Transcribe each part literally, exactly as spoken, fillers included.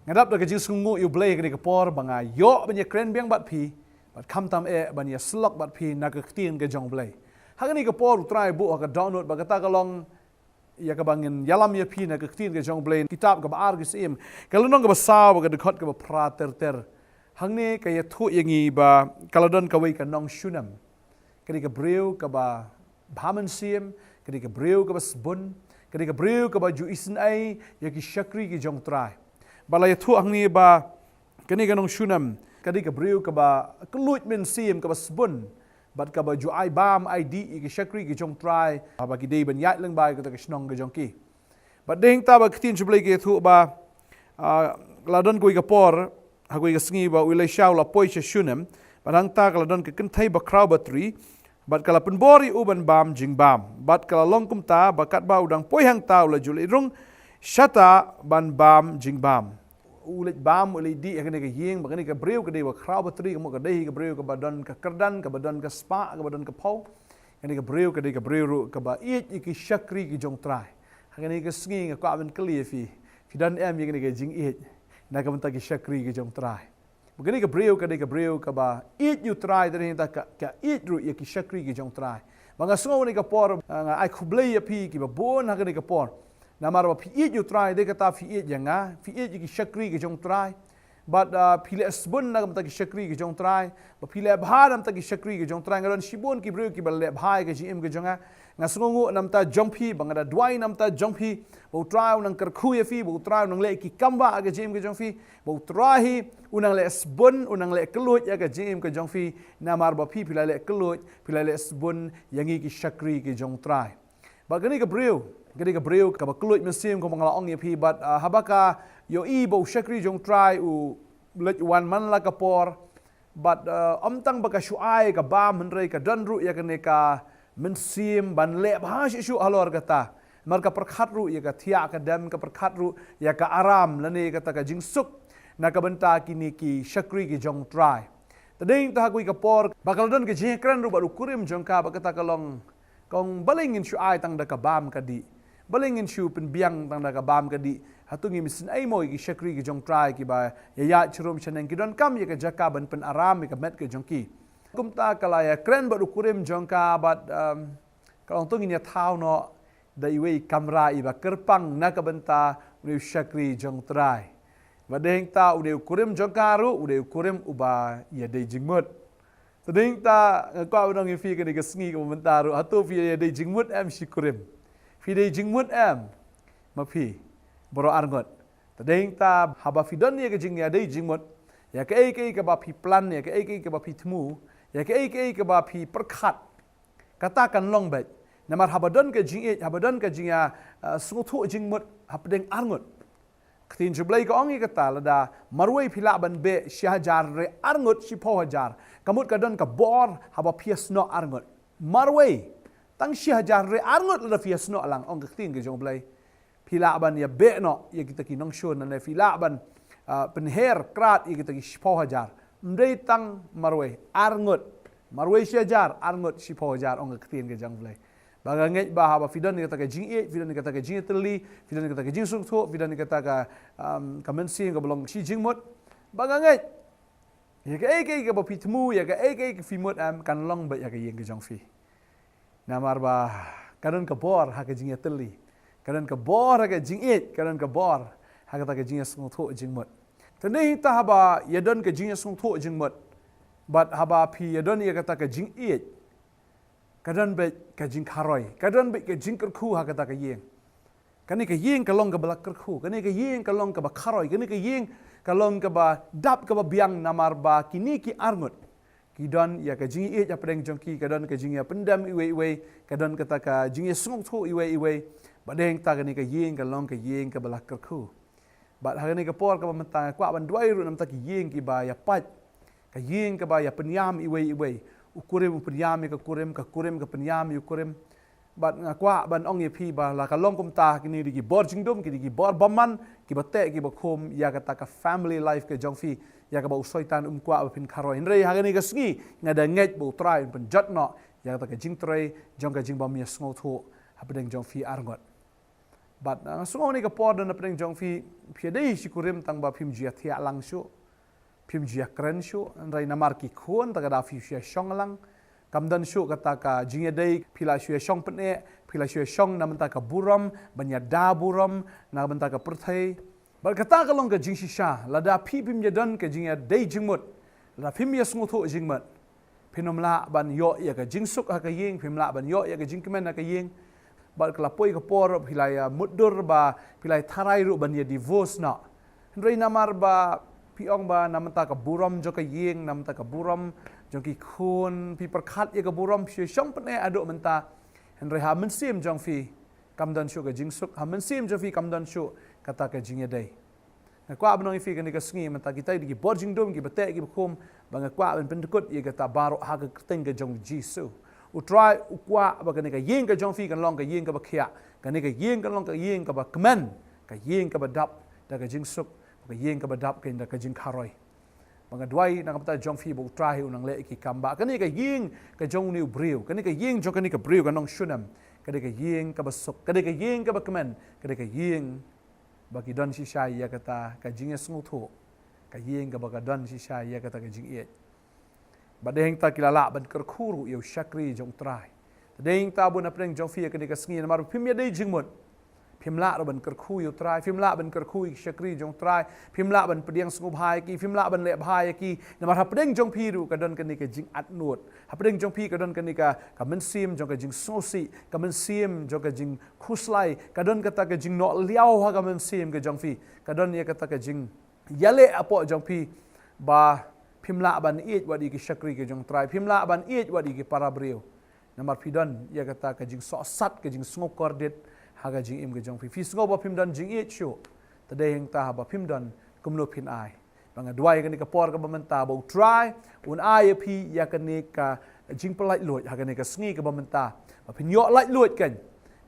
Nga dap da ka jingsngewnguh ïa U Blei ha kane ka por ba nga ïoh ban ïakren biang bad phi, bad khamtam eh ban ïasyllok bad phi na ka ktien ka jong U Blei. Ha kane ka por U Trai u buh ha ka dohnud ba kata ka long ïa kaba ngin ïalam ïa phi na ka ktien ka jong U Blei, kitab kaba ar ki Syiem, ka lynnong kaba saw bad ka dkhot kaba phra ter ter. Hangne ka ïathuh ïa ngi ba ka la don kawei ka nongshun em. Ka dei ka briew kaba bha mynsiem, ka dei ka briew kaba sbun, ka dei ka briew kaba ju isynei ïa ki shakri ki jong U Trai. Ba la ïathuh hangne ba kane ka nongshun em ka dei ka briew kaba kylluid mynsiem, kaba sbun, bad kaba ju ai bam ai dih ïa ki shakri ki jong U Trai, haba ki dei ban ïaid lyngba ïa kata ka shnong ka jong ki. Bad dei hangta ba ka ktien jong U Blei ka ïathuh ba, ah, la don kawei ka por, ha kawei ka sngi ba u Elisha u la poi sha Shunem, bad hangta ka la don ka kynthei bakhraw batri, bad ka la pynbor ïa u ban bam jingbam. Bad ka la long kumta ba katba u dang poi hangta u la ju leit rung shata ban bam jingbam. U leit bam, u leit dih ha kane ka ïing, ba kane ka briew ka dei bakhraw batri, ka mut ka dei hi ka briew kaba don ka kyrdan, kaba don ka spah, kaba don ka phew. Kane ka briew ka dei ka briew ruh kaba ïeit ïa ki shakri ki jong U Trai. Ha kane ka sngi nga kwah ban kylli ïa phi, phi don em ïa kane ka jingïeit na ka bynta ki shakri ki jong U Trai? Ba kane ka briew ka dei ka briew kaba ïeit ïa U Trai, te dei hangta ka, ka ïeit ruh ïa ki shakri ki jong U Trai. Ba nga sngew kane ka por, ah, nga ai khublei ïa phi kiba bun ha kane ka por. Namar ba phi ïeit ïa U Trai, dei kata phi ïeit ïa nga, phi ïeit ïa ki shakri ki jong U Trai. Bad, ah, phi leh sbun na ka bynta ki shakri ki jong U Trai. Ba phi leh bha na ka bynta ki shakri ki jong U Trai. Nga don shibun ki briew kiba leh bha ïa ka jingim ka jong nga. Nga sngewnguh na ka bynta jong phi, ba nga da duwai na ka bynta jong phi, ba U Trai un nang kyrkhu ïa phi, ba U Trai un nang leh ki kam bha ha ka jingim ka jong phi, ba U Trai hi un nang leh sbun, un nang leh kylluid ïa ka jingim ka jong phi, namar ba phi phi la leh kylluid, phi la leh sbun ïa ngi ki shakri ki jong U Trai. Bad kane ka briew, kane ka briew kaba kylluid mynsiem, kumba nga la ong ïa phi, bad, ah, haba ka ïohi ba u shakri jong U Trai u leit wan man la ka por, bad, ah, ym tang ba ka shu ai ka bam, hynrei ka don ruh ïa kane ka mynsiem ban leh bha shuh shuh halor kata. Namar ka pyrkhat ruh ïa ka thiah ka dem, ka pyrkhat ruh ïa ka aram lane kata ka jingsuk na ka bynta kine ki shakri ki jong U Trai. Te dei hangta ha kawei ka por ba ka la don ka jingïakren ruh bad u kurim jong ka, ba kata ka long, ka ong, balei ngin shu ai tang da ka bam ka dih? Balei ngin shu pynbiang tang da ka bam ka dih? Hato ngim isynei mo ïa ki shakri ki jong U Trai kiba ïaid sharum shaneng, ki donkam ïa ka jaka ban pynaram ïa ka met ka jong ki? Kumta ka la ïakren bad u kurim jong ka, bad, um, ka la ong, to ngin ïa thaw noh da iwei i kamra iba kyrpang na ka bynta une u shakri jong U Trai. Bad dei hangta une u kurim jong ka ruh u dei u kurim uba ïadei jingmut. Te dei hangta nga kwah ban ong ïa phi kane ka sngi kaba mynta ruh, hato phi ïadei jingmut em shi kurim? Phi dei jingmut em? Ma phi, baroh arngut. Te dei hangta haba phi don ïa ka jingïadei jingmut, ïa kaei kaei kaba phi plan, ïa kaei kaei kaba phi thmu, ïa kaei kaei kaba phi pyrkhat, kata kan long beit. Namar haba don ka jingïeit, haba don ka jingïa, ah, sngewthuh jingmut hapdeng arngut. Ka ktien jong U Blei ka ong ïa kata, lada marwei phi lah ban beh shi hajar, hynrei arngut shiphew hajar, ka mut ka don ka bor haba phi ïasnoh arngut. Marwei, tang shi hajar, hynrei arngut lada phi ïasnoh lang, ong ka ktien ka jong U Blei, phi lah ban ïa beh noh ïa kita ki nongshun, lane phi lah ban, ah, pynher krad ïa kita ki shiphew hajar. Ym dei tang marwei, arngut. Marwei shi hajar, arngut shiphew hajar, ong ka ktien ka jong U Blei. Ba nga ngeit ba haba phi don ïa kata ka jingïeit, phi don ïa kata ka jingïatylli, phi don ïa kata ka jingsngewthuh, phi don ïa kata ka, um, ka mynsiem kaba long shi jingmut, ba nga ngeit ïa kaei kaei kaba phi thmu, ïa kaei kaei ka phi mut em, kan long beit ha ka ïing ka jong phi. Namar ba ka don ka bor ha ka jingïatylli, ka don ka bor ha ka jingïeit, ka don ka bor ha kata ka jingïasngewthuh jingmut. Te dei hangta haba ïa don ka jingïasngewthuh jingmut, bad haba phi ïa don ïa kata ka jingïeit, ka don beit ka jingkharoi, ka don beit ka jingkyrkhu ha kata ka ïing. Kane ka ïing ka long kaba la kyrkhu, kane ka ïing ka long kaba kharoi, kane ka ïing ka long kaba dap kaba biang, namar ba kine ki arngut ki don ïa ka jingïeit hapdeng jong ki, ka don ka jingïapyndem iwei iwei, ka don kata ka jingïasngewthuh iwei iwei. Bad dei hangta kane ka ïing ka long ka ïing kaba la kyrkhu. Bad ha kane ka por kaba mynta nga kwah ban duwai ruh na ka bynta ki ïing kiba ïapait, ka ïing kaba ïapynïam iwei iwei. U kurim u pynïam ïa ka kurim, ka kurim ka pynïam ïa u kurim. Bad nga kwah ban ong ïa phi ba la ka long kumta, kine dei ki bor jingdum, kine dei ki bor bymman kiba teh kiba khum ïa kata ka family life ka jong phi, ïa kaba u Soitan um kwah ba phin kharoi. Hynrei ha kane ka sngi nga da ngeit ba U Trai un pynjot noh ïa kata ka jingtrei jong ka jingbym ïasngewthuh hapdeng jong phi arngut. Bad nga sngew kane ka por don hapdeng jong phi, phi dei shi kurim tang ba phim ju ïa thiah lang shuh, phim ju ïa kren shuh, hynrei namar ki khun, tang ka da phi shu ïa shong lang. Kam don shuh kata ka jingïadei, phi la shu ïa shong pyneh, phi la shu ïa shong na bynta ka burom, ban ïada burom na bynta ka pyrthei. Bad kata ka long ka jingshisha, lada phi phim ïa don ka jingïadei jingmut, lada phim ïa sngewthuh jingmut, phin ym lah ban ïoh ïa ka jingsuk ha ka ïing, phim lah ban ïoh ïa ka jingkmen ha ka ïing. Bad ka la poi ka por, phi la ïa mutdur ba, phi la ïa tharai ruh ban ïa divorce noh. Hynrei namar ba phi ong ba na bynta ka burom jong ka ïing, na bynta ka burom jong ki khun, phi pyrkhat ïa ka burom, phi shong pyneh haduh mynta. Hynrei ha mynsiem jong phi kam don shuh ka jingsuk, ha mynsiem jong phi kam don shuh kata ka jingïadei. Nga kwah ban ong ïa phi kane ka sngi mynta, kita dei ki bor jingdum, ki ba teh, ki ba khum, ba nga kwah ban pyndkut ïa kata baroh ha ka kyrteng ka jong Jisu. U Trai u kwah ba kane ka ïing ka jong phi kan long ka ïing kaba khiah, kane ka ïing kan long ka ïing kaba kmen, ka ïing kaba dap da ka jingsuk, ka ïing kaba dap keiñ da ka jingkharoi. Ba nga duwai na ka bynta jong phi ba U Trai un nang leh ïa ki kam, ba kane ka ïing ka jong une u briew, kane ka ïing jong kane ka briew kan long shunem, ka dei ka ïing kaba suk, ka dei ka ïing kaba kmen, ka dei ka ïing ba ki don shisha ïa kata ka jingïasngewthuh, ka ïing kaba ka don shisha ïa kata ka jingïeit. Bad dei hangta ki la lah ban kyrkhu ruh ïa u shakri jong U Trai. Dei hangta bun hapdeng jong phi ïa kane ka sngi, namar phim ïadei jingmut, phim lah ruh ban kyrkhu ïa U Trai, phim lah ban kyrkhu ïa ki shakri jong U Trai, phim lah ban pdiang sngewbha ïa ki, phim lah ban leh bha ïa ki. Namar hapdeng jong phi ruh ka don kane ka jingatnud, hapdeng jong phi ka don kane ka, ka mynsiem jong ka jingsngewsih, ka mynsiem jong ka jingkhuslai, ka don kata ka jingnoh liaw ha ka mynsiem ka jong phi, ka don ïa kata ka jingïaleh hapoh jong phi, ba phim lah ban ïeit wat ïa ki shakri ka jong U Trai, phim lah ban ïeit wat ïa ki para briew. Namar phi don ïa kata ka jingsohsat, ka jingsngewkordit ha ka jingim ka jong phi. Phi sngew ba phim don jingïeit shuh. Te dei hangta haba phim don, kumno phin ai? Ba nga duwai kane ka por kaba mynta ba U Trai un ai ïa phi ïa kane ka jingpynlaitluid ha kane ka sngi kaba mynta, ba phin ïoh laitluid keiñ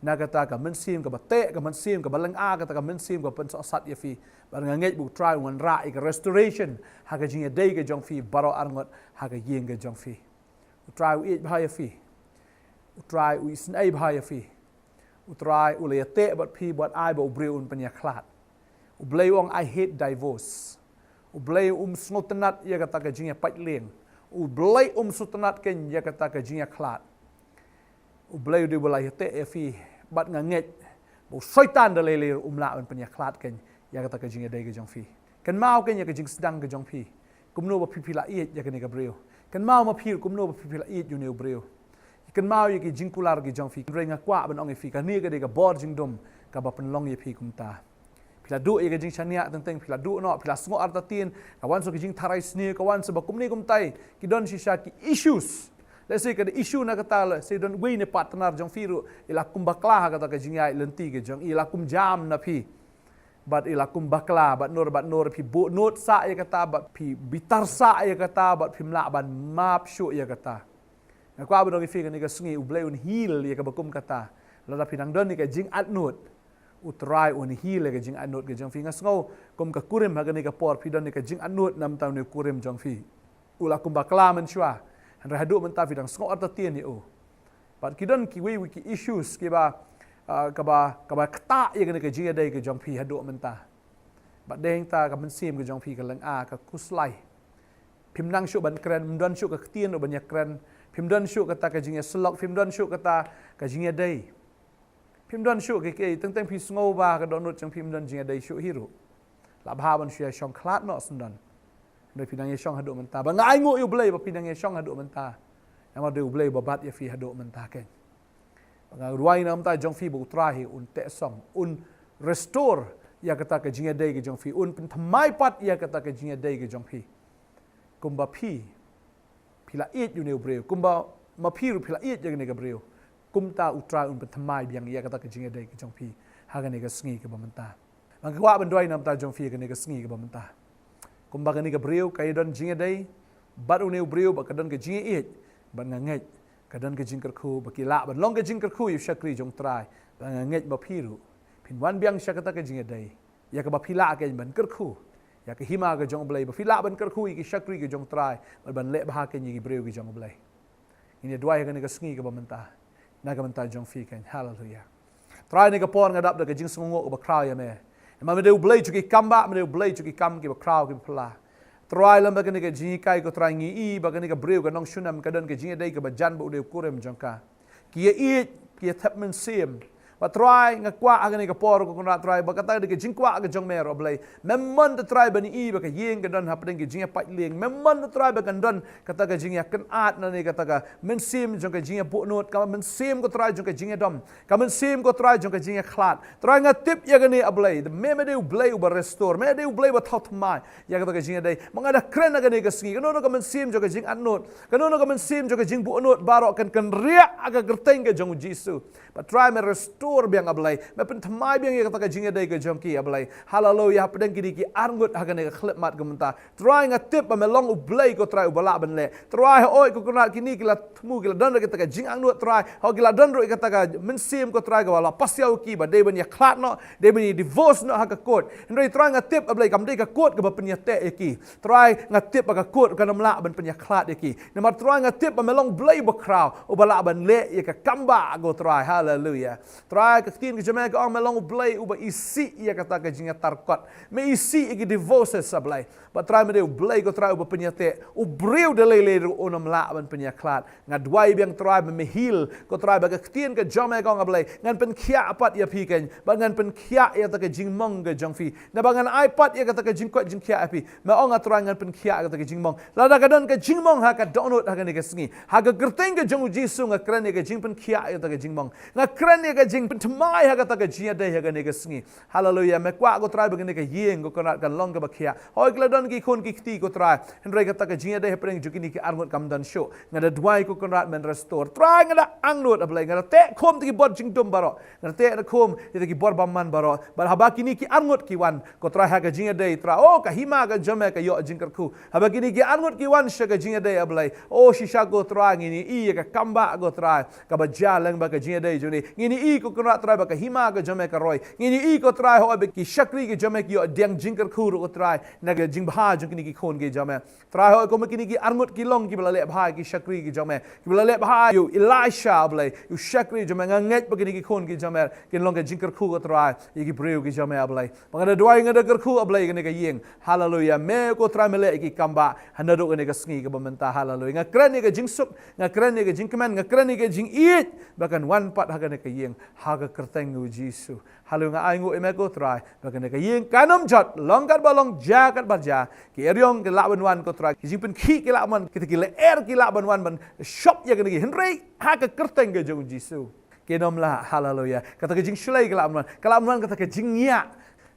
na kata ka mynsiem kaba teh, ka mynsiem kaba lynga, kata ka mynsiem kaba pynsohsat ïa phi. Bad nga ngeit ba U Trai un wanrah ïa ka restoration ha ka jingïadei ka jong phi baroh arngut, ha ka ïing ka jong phi. U Trai u ïeit bha ïa phi. U Trai u isynei bha ïa phi. U Trai u la ïateh bad phi bad ai ba u briew un pynïakhlad. U Blei u ong, "I hate divorce." U Blei um sngewtynnad ïa kata ka jingïapait lieng. U Blei um sngewtynnad keiñ ïa kata ka jingïakhlad. U Blei u dei ba la ïateh ïa phi, bad nga ngeit ba u Soitan da lei lei ruh um lah ban pynïakhlad keiñ ïa kata ka jingïadei ka jong phi. Kynmaw keiñ ïa ka jingsdang ka jong phi, kumno ba phi, phi la ïeit ïa kane ka briew. Kynmaw ma phi ruh kumno ba phi, phi la ïeit ïa une u briew. Kynmaw ïa ki jingkular ki jong phi. Hynrei nga kwah ban ong ïa phi, kane ka dei ka bor jingdum kaba pynlong ïa phi kumta. Phi la duh ïa ka jingshaniah teng teng, phi la duh noh, phi la sngew artatien, ka wan sa ka jingtharai sniew, ka wan sa ba kumne kumtai, ki don shisha ki issues. Let's say ka da issue na kata, let's say don uwei ne partner jong phi ruh i la kum bakla ha kata ka jingïaid lynti ka jong i, i la kum jam na phi. Bad i la kum bakla, bad nor bad nor phi buh nud sah ïa kata, bad phi bitar sah ïa kata, bad phim lah ban map shuh ïa kata. Nga kwah ban ong ïa phi kane ka sngi, U Blei un heal ïa kaba kum kata. Lada phi dang don ïa ka jingatnud, U Trai un heal ïa ka jingatnud ka jong phi. Nga sngew kum ka kurim ha kane ka por phi don ïa ka jingatnud na bynta une u kurim jong phi. U la kum bakla mynshuwa, hynrei haduh mynta phi dang sngew artatien ïa u. Bad ki don kiwei kiwei ki issues kiba, ah, kaba, kaba ktah ïa kane ka jingïadei ka jong phi haduh mynta. Bad dei hangta ka mynsiem ka jong phi ka lynga, ka khuslai. Phim nang shuh ban kren, phim don shuh ka ktien ruh ban ïakren. Phim don shuh kata ka jingïasyllok, phim don shuh kata ka jingïadei. Phim don shuh kiei kiei, teng teng phi sngew ba ka dohnud jong phi phim don jingïadei shuh hi ruh. Lah bha ban shu ïashong khlad noh syndon. Hynrei phi dang ïashong haduh mynta. Bad nga ainguh ïa U Blei ba phi dang ïashong haduh mynta. Namar dei U Blei ba bat ïa phi haduh mynta keiñ. Bad nga duwai na ka bynta jong phi ba U Trai hi un teh song, un restore ïa kata ka jingïadei ka jong phi, un pynthymmai pat ïa kata ka jingïadei ka jong phi. Kumba phi, phi la ïeit ïa une u briew, kumba ma phi ruh phi la ïeit ïa kane ka briew, kumta U Trai un pynthymmai biang ïa kata ka jingïadei ka jong phi ha kane ka sngi kaba mynta. Nga kwah ban duwai na ka bynta jong phi ha kane ka sngi kaba mynta. Kumba kane ka briew ka ïadon jingïadei bad une u briew, bad ka don ka jingïeit, bad nga ngeit ka don ka jingkyrkhu ba ki lah ban long ka jingkyrkhu ïa u shakri jong U Trai. Bad nga ngeit ba phi ruh phin wan biang sha kata ka jingïadei ïa kaba phi lah keiñ ban kyrkhu ïa ka hima ka jong U Blei, ba phi lah ban kyrkhu ïa ki shakri ka jong U Trai, bad ban leh bha keiñ ïa ki briew ki jong U Blei. Ngin ïa duwai ha kane ka sngi kaba mynta na ka bynta jong phi keiñ. Haleluya. Trai, kane ka por nga dap da ka jingsngewnguh kaba khraw ïa me. Namar me dei U Blei jong ki kam bah, me dei U Blei jong ki kam kiba khraw kiba phylla. Trai, lem bad kane ka jinghikai ko Trai, ngi i ba kane ka briew ka nongshunem ka don ka jingïadei kaba jan bad u dei u kurim jong ka. Ki ïa ïeit, ki ïa thep mynsiem. Bad Trai, nga kwah ha kane ka por ko Kynrad Trai, ba kata ka dei ka jingkwah ka jong me ruh Blei. Mem mon te Trai ban i ba ka ïing ka don hapdeng ka jingïapait lieng. Mem mon te Trai ba kan don kata ka jingïakynad, lane kata ka mynsiem jong ka jingïabuhnud, ka mynsiem ko Trai jong ka jingïadom, ka mynsiem ko Trai jong ka jingïakhlad. Trai, nga tip ïa kane ah Blei, me me dei U Blei uba restore, me dei U Blei uba thaw thymmai ïa kata ka jingïadei. Ma nga da kren ha kane ka sngi, kano kano ka mynsiem jong ka jingatnud, kano kano ka mynsiem jong ka jingbuhnud baroh kan kynriah ha ka kyrteng ka jong U Jisu. Bad Trai, me restore biang ah Blei, me pynthymmai biang ïa kata ka jingïadei ka jong ki ah Blei. Haleluia, hapdeng kine ki arngut ha kane ka khyllipmat ka mynta. Trai, nga tip ba me long U Blei ko Trai uba lah ban leh. Trai, hooid ko Kynrad, kine ki la thmu, ki la don ruh ïa kata ka jingangnud Trai. Hooid, ki la don ruh ïa kata ka mynsiem ko Trai kaba la pass ïa ki ba dei ban ïakhlad noh, dei ban ïa divorce noh ha ka court. Hynrei Trai, nga tip ah Blei, kam dei ka court kaba pynïateh ïa ki. Trai, nga tip ba ka court kan ym lah ban pynïakhlad ïa ki. Namar Trai, nga tip ba me long Blei bakhraw uba lah ban leh ïa ka kam bah ko Trai. Haleluia. Trai, ka ktien ka jong me ka ong me long U Blei uba isih ïa kata ka jingïatarkot. Me isih ïa ki divorces ah Blei. Bad Trai, me dei U Blei ko Trai uba pynïateh. U briew da lei lei ruh un ym lah ban pynïakhlad. Nga duwai biang Trai ba me heal ko Trai, ba ka ktien ka jong me ka ong ah Blei, ngan pynkhiah pat ïa phi kein, bad ngan pynkhiah ïa kata ka jingmong ka jong phi. Naba ngan ai pat ïa kata ka jingkoit jingkhiah ïa phi. Me ong ah Trai, ngan pynkhiah ïa kata ka jingmong. Lada ka don ka jingmong ha ka dohnud ha kane ka sngi, ha ka kyrteng ka jong U Jisu nga kren ïa ka jingpynkhiah ïa kata ka jingmong. Nga kren ïa ka jingpynthymmai ha kata ka jingïadei ha kane ka sngi. Haleluia. Me kwah ko Trai ba kane ka ïing ko Kynrad kan long kaba khiah. Hooid, ki la don ki khun ki kti ko Trai, hynrei kata ka jingïadei hapdeng jong kine ki arngut kam don shuh. Nga da duwai ko Kynrad men restore. Trai, nga da angnud ah Blei, nga da teh khum ïa ki bor jingdum baroh. Nga da teh khum ïa ki bor bymman baroh. Bad haba kine ki arngut ki wan ko Trai ha ka jingïadei Trai, oh, ka hima ka jong me ka ïoh jingkyrkhu. Haba kine ki arngut ki wan sha ka jingïadei ah Blei, oh, shisha ko Trai ngin ïa i ïa ka kam bah ko Trai kaba jia lyngba ka jingïadei jong ngi. Ngin ïa i ko Kynrad Trai ba ka hima ka jong me ka roi. Ngin ïa i ko Trai hooid ba ki shakri ki jong me ki ïoh pdiang jingkyrkhu ruh ko Trai na ka jingbha jong kine ki khun ki jong me. Trai, hooid, kumba kine ki arngut ki long kiba la leh bha ïa ki shakri ki jong me, kiba la leh bha ïa u Elisha ah Blei, ïa u shakri jong me, nga ngeit ba kine ki khun ki jong me kin long ka jingkyrkhu ko Trai ïa ki briew ki jong me ah Blei. Ba nga da duwai, nga da kyrkhu ah Blei ïa kane ka ïing. Haleluia. Me ko Trai me leh ïa ki kam bah ha naduh kane ka sngi kaba mynta. Haleluia. Nga kren ïa ka jingsuk, nga kren ïa ka jingkmen, nga kren ïa ka jingïeit ba kan wan pat ha kane ka ïing ha ka kyrteng U Jisu. Haleluia. Nga ainguh ïa me ko Trai ba kane ka ïing kan ym jot, long katba long, jia katba jia. Ki eriong ki lah ban wan ko Trai, ki jingpynkhih ki lah ban wan, kita ki lyer ki lah ban wan ban shop ïa kane ka ïing, hynrei ha ka kyrteng ka jong U Jisu kin ym lah. Haleluia. Kata ka jingshlei ka lah ban wan, ka lah ban wan kata ka jingïa.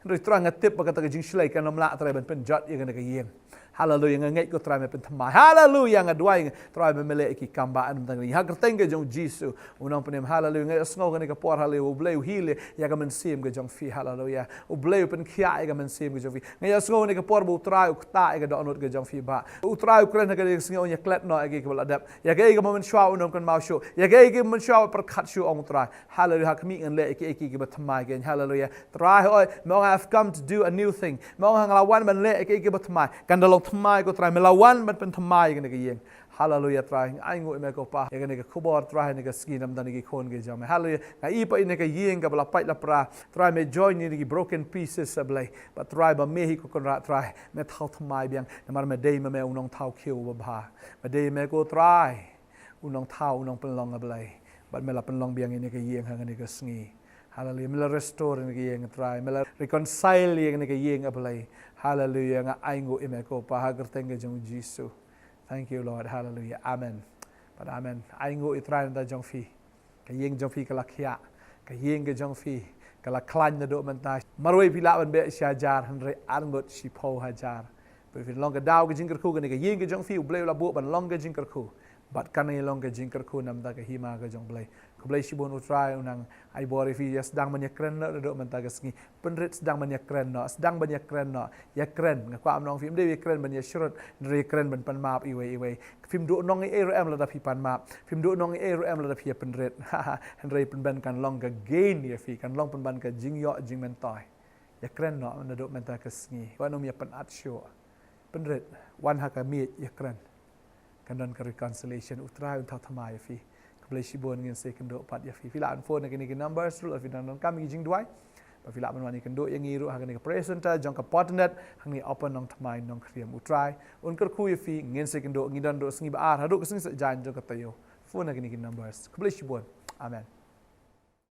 Hynrei Trai, nga tip ba kata ka jingshlei kan ym lah Trai ban pynjot ïa kane ka ïing. Haleluia. Nga ngeit ko Trai me pynthymmai. Haleluia. Nga duwai Trai ba me leh ïa ki kam bah na bynta kane ka ïing ha ka kyrteng ka jong U Jisu U Nongpynim. Haleluia. Nga ïohsngew kane ka por, haleluia, U Blei u heal ïa ka mynsiem ka jong phi. Haleluia. U Blei u pynkhiah ïa ka mynsiem ka jong phi. Nga ïohsngew kane ka por ba U Trai u ktah ïa ka dohnud ka jong phi bah. U Trai u kren ha kane ka sngi, un ïaklet noh ïa kiei kiba la dep, ïa kiei kiba mynshuwa un ym kynmaw shuh, ïa kiei kiba mynshuwa pyrkhat shuh, ong U Trai. Haleluia. Ha khmih ngan leh ïa kiei kiei kiba thymmai kein. Haleluia. Trai hooid, me ong, "I have come to do a new thing." Me ong, "Nga la wan ban leh ïa kiei kiei kiba thymmai." Kan da long thymmai ko Trai, me la wan ban pynthymmai ïa kane ka ïing. Haleluia Trai. Nga ainguh ïa me ko Pa ïa kane ka khubor Trai, ha kane ka sngi na bynta kine ki khun ki jong me. Haleluia. Nga i pat ïa kane ka ïing kaba la pait la pra, Trai me join ïa kine ki broken pieces ah Blei. Bad Trai ba me hi ko Kynrad Trai me thaw thymmai biang, namar me dei ma me U Nongthaw khiew uba bha. Me dei ma me ko Trai U Nongthaw, U Nongpynlong ah Blei. Bad me la pynlong biang ïa kane ka ïing ha kane ka sngi. Haleluia. Me la restore ïa kane ka ïing Trai, me la reconcile ïa kane ka ïing ah Blei. Haleluia. Nga ainguh ïa me ko Pa ha ka kyrteng ka jong U Jisu. Thank you Lord. Haleluia. Amen. Bad amen. Ainguh ïa Trai na bynta jong phi. Ka ïing jong phi ka la khiah. Ka ïing ka jong phi ka la khlaiñ naduh mynta. Marwei phi lah ban beh shi hajar, hynrei arngut shiphew hajar. Phi phin long ka daw ka jingkyrkhu, kane ka ïing ka jong phi U Blei u la buh ban long ka jingkyrkhu. Bad kan nang long ka jingkyrkhu na bynta ka hima ka jong U Blei. Khublei shibun, U Trai un nang ai bor ïa phi. Ïa sdang ban ïakren noh naduh mynta ka sngi. Pynrit sdang ban ïakren noh, sdang ban ïakren noh. Ïakren, nga kwah ban ong ïa phi, ym dei ïakren ban ïashrut, hynrei ïakren ban pan map iwei iwei. Phim duh nong ei ei ruh em lada phi pan map. Phim duh nong ei ei ruh em lada phi ïa pynrit. Hynrei pynban kan long ka gain ïa phi, kan long pynban ka jingïoh jingmyntoi. Ïakren noh naduh mynta ka sngi. Wat nym ïa pynat shuh. Pynrit, wan ha ka miej ïakren. Kan don ka reconciliation, U Trai un thaw thymmai ïa phi. Khublei shibun, ngin sa ïakynduh pat ïa phi. Phi lah ban phone na kine ki numbers ruh lada phi dang donkam ïa ki jingduwai. Bad phi lah ban wan ïakynduh ïa ngi ruh ha kane ka prayer center jong ka Portnet hangne Open Nongthymmai Nongkrem. U Trai un kyrkhu ïa phi. Ngin sa ïakynduh, ngi don ruh sngi ba ar haduh ka sngi Saitjaiñ jong ka taïew. Phone na kine ki numbers. Khublei shibun. Amen.